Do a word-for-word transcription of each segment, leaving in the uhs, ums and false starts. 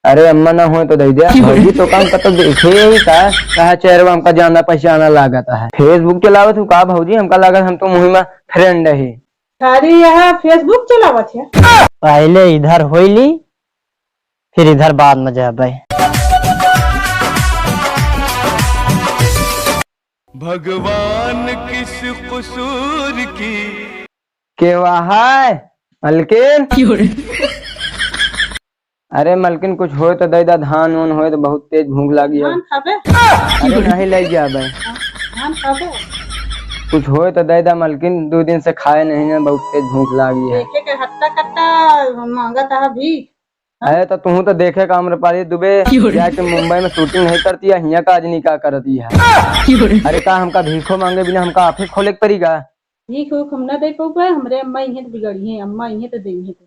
अरे अम्मा ना होए तो दे दे। भौजी तो काम कतो देखे ही का, कहा चेहरवा हमका जाना पहचाना लागत है। Facebook चलावत हूँ का भौजी, हमका लागत हम तो मुहिमा friend ही। अरे यहाँ Facebook चलावत है। पहले इधर होई ली, फिर इधर बाद में जाबे। भगवान किस कसूर की। केवा है मलकिन? अरे मलकिन, कुछ होए तो दे दा, धान उन होए तो बहुत तेज भूख लागी है। धान खाबे? अरे नहीं ले जाबे। धान खाबे? कुछ होए तो दे दा मलकिन, दो दिन से खाए नहीं है, बहुत तेज भूख लागी है। देखे के हट्टा कट्टा मांगत है भीख। अरे तो तू तो देखे का आम्रपाली दुबे, जाके मुंबई में shooting नहीं करती है, हियाँ का आजनी का करती है। अरे का हमका भीखो मांगे बिना हमका आँखें खोले के पड़ी का? भीख उख हम ना दे पउबे, हमरे अम्मा इहे तो बिगड़ी है, अम्मा इहे तो देई है तो।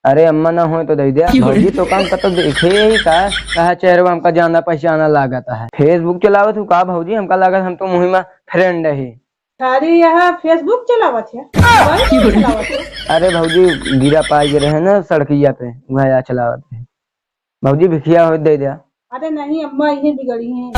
अरे अम्मा ना होए तो दे दे। भौजी तो काम कतो देखे ही का, कहा चेहरवा हमका जाना पहचाना लागत है। Facebook चलावत हूँ का भौजी, हमका लागत हम तो मुहिमा friend ही। अरे यहाँ Facebook चलावत है, mobile चलावत है। अरे भौजी गिरा पाई गे रहे ना सड़किया पे, वह या चलावत है। भौजी भिखिया हो दे दे। अरे नहीं अम्मा इहे बिगड़ी है।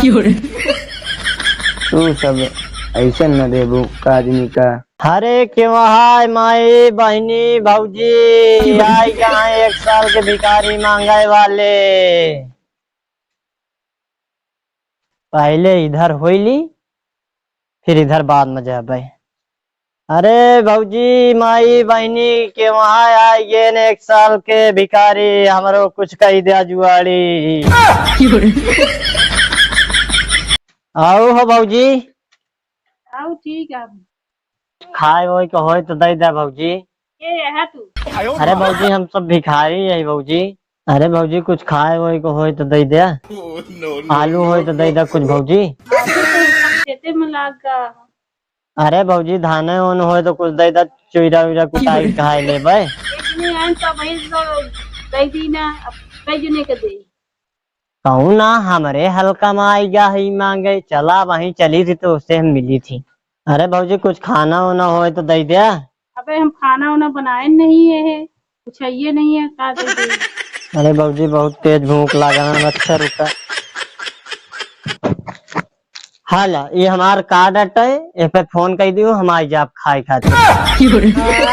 तू सब ऐसे न देबू का आदमी का। अरे केवा है माई, बहिनी, भौजी, आई कहाँ एक साल के भिखारी मांगे वाले। पहले इधर होई ली, फिर इधर बाद में जाबे। अरे भौजी, माई, बहिनी केवा है एक साल के भिखारी, हमरो कुछ कही द्या जुआड़ी। आओ हो भौजी। आओ, ठीक है। खाए वोए के होए तो दे दे भौजी। के है तू? अरे भौजी, हम सब भिखारी है भौजी। अरे भौजी, कुछ खाए वोए के होए तो दे दे। आलू होए तो दे दे कुछ भौजी। आलू तो खेते में लाग गा। अरे भौजी, धाने ओन होए तो कुछ दे दे, चुइरा उइरा कुटाई खाए लेबे। इतने आए तो भाई तो दे दी ना, अब कई जने के दे। कहूँ ना हमरे हल्का में आई गा ही मांगे, चला वहीं चली थी तो उससे हम मिली थी। अरे भौजी, कुछ खाना वाना होए तो दे दे। अबे हम खाना वाना बनाए नहीं है, कुछ है ये नहीं है, का दे दे? अरे भौजी, बहुत तेज भूख लागा है, अच्छा रुका। हाँ ला, ये हमार कार्ड अटे, ये पे फोन कर दियो, हम आई जाब खाए खातिर। हाँ,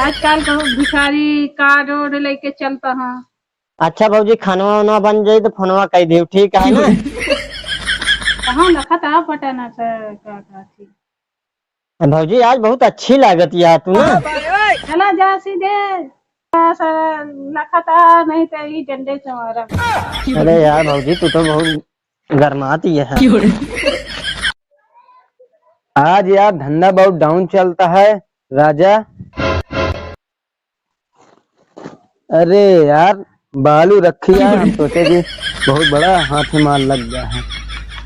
आजकल तो भिखारी कार्ड ओड लेके चलता है। अच्छा भौजी, खानवा वानवा बन जाई तो फोनवा कई दियो, ठीक है ना? कहाँ लखत आ पटना से का, का थी? भौजी, आज बहुत अच्छी लागत या तू ना। चला जा सीधे, सारा लखत आ, नहीं तो ई डंडे से मारा। अरे यार भौजी, तू तो बहुत गरमाती है। आज यार धंधा बहुत down चलता है राजा। अरे यार, बालू रखी है, हम सोचे कि बहुत बड़ा हाथ में माल लग गया है।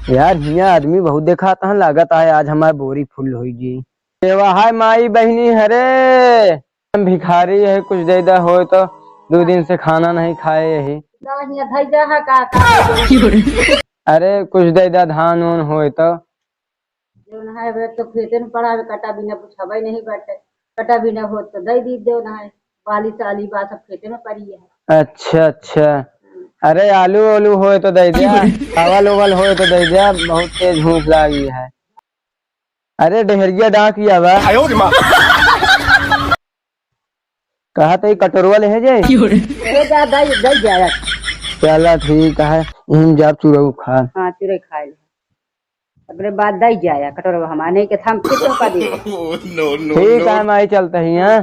यार, हियाँ आदमी बहुत देखाता है, लागत है आज हमार बोरी full होई जी। सेवा है माई बहिनी हरे, हम भिखारी है, कुछ दे दा होए तो, दो दिन से खाना नहीं खाए यही। ना, हियाँ धई जा है का, का? अरे, कुछ दे दा धान उन होए तो। जौन है, वे तो खेते में पड़ा है, कटा बिना कुछ हवाई नहीं बाटे। कटा बिना होत तो दे दी, जौन है, बाली साली बा, सब खेते में पड़ी है। अच्छा, अच्छा। अरे, आलू ओलू होए तो दे दिया, चावल ओवल होए तो दे दिया, बहुत तेज भूख लागी है। अरे, डेहरिया डाकिया बा। कहा तो ये कटोरवा ले है जे? ले जा, दे, दे जा यार। चला ठीक है, हम जाब चुरऊ खा। हाँ, चुरई खा ले। अपने बाद दे जा यार, कटोरवा हमारे नहीं के थाम फिर तो का दे। ठीक है, माई चलते ही, हाँ?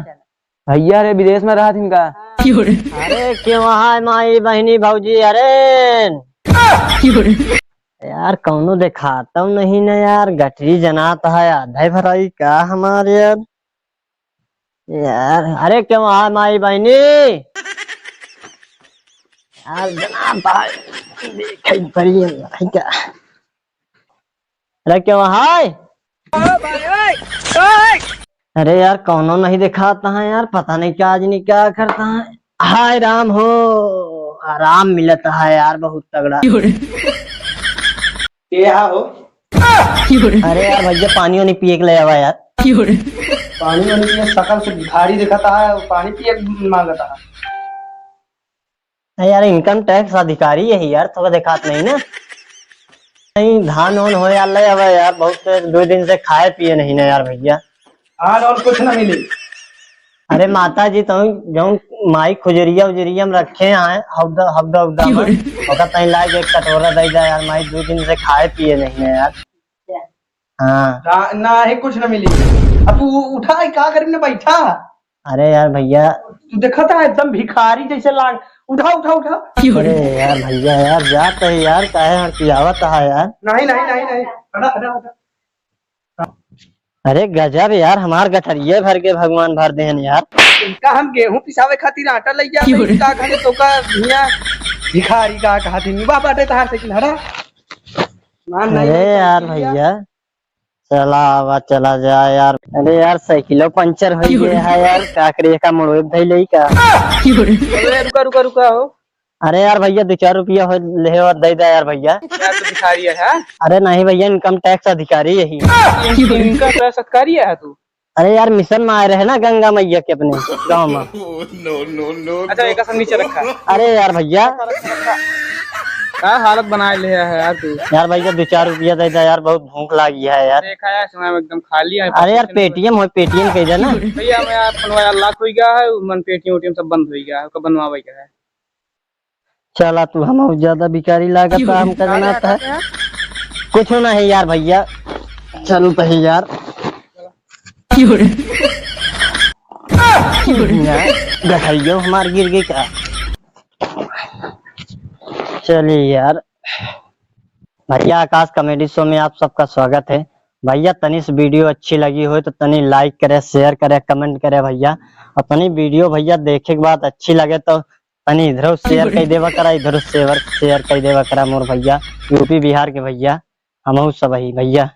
भैया रे विदेश में रहत हिनका। अरे क्यों है माई बहिनी भौजी, अरे यार कौनो देखातौ नहीं ना यार, गटरी जनात है आधे भराई का हमार यार। यार, अरे क्यों आ माई बहिनी? यार, जनाब भाई, देखे पड़ी है भाई का। अरे क्यों हाय? अरे यार, कौनो नहीं देखाता है यार, पता नहीं क्या आज नहीं क्या करता है। हाय राम हो, आराम मिलता है यार, बहुत तगड़ा। के हा हो? अरे यार भैया, पानी वानी पिए के ले आवा यार। पानी वानी पिए, शकल से भिखारी दिखता है, वो पानी पिए मांगता है। अरे यार, income tax अधिकारी यही यार, तोका देखात नहीं ना। नहीं, धान ओन हो यार, ले आवा यार, बहुत दो दिन से खाए पिए नहीं ना यार भैया। धान और कुछ ना मिली। अरे माता जी, तुम जौन माई खुजरिया उजरिया में रखे हैं, हौदा, हौदा, हौदा में, ओका तई लाइके एक कटोरा दे जा यार, माई दो दिन से खाए पिए नहीं ना यार। हाँ। ना, ना ही कुछ ना मिली। अब तू उठा, ई का करी ना, बैठा। अरे यार भैया। तू देखा था एकदम भिखारी जैसे लाग, उठा, उठा, उठा। अरे यार भैया यार, जात है यार, काहे हड़कियावत है यार? नहीं, नहीं, नहीं, नहीं। हटा, हटा, हटा। अरे गजब यार, हमार गठरिये भर के भगवान भर देहन यार। इनका हम गेहूं पिसावे खातिर आटा लइया, क्यों रे? इनका घरे तोका हियां भिखारी का कहा थी, निबा बाटे तहार साइकिल, हटा। मान नहीं अरे यार भैया। भैया, चला आवा, चला जा यार। अरे यार, साइकिलो पंचर हो गया है यार, का करे, का मोड़वे धइले का? अरे रुका, रुका, रुका हो। अरे यार भैया, दो चार रुपया हो, ले हो, दे दे यार भैया। यार, तू भिखारी है, हाँ? अरे नहीं भैया, income tax अधिकारी यही। Income tax अधिकारी है तू? अरे यार, मिशन में आए रहे ना गंगा मैया के अपने गांव में। No, no, no, अच्छा, no। एक आसन नीचे रखा। अरे यार भैया। का हालत बनाए ले है यार तू? यार भैया, दो चार रुपया दे दे यार, बहुत भूख लागी है यार। देखा यार, समय में एकदम खाली है। अरे यार, Paytm हो, Paytm कह दे ना। भैया, मैं यार, फोनवा यार lock हो गया है, मन Paytm उटीएम सब बंद हो गया है, ओका बनवावे का है। चला तू, हम ज्यादा भिखारी लागत है, हमका जनात है। कुछ नहीं यार भैया, चल तो है यार। यार, गठरियो हमार गिर गई का? चलिए यार, भैया आकाश comedy show में आप सबका स्वागत है। भैया, तनी से video अच्छी लगी हो तो तनी like करे, share करे, comment करे भैया। और तनी video भैया देखे के बाद अच्छी लगे तो तनी इधरो share कर देवा करा, इधरो share, share कर देवा करा मोर भैया, यूपी बिहार के भैया, हमहू सब ही भैया।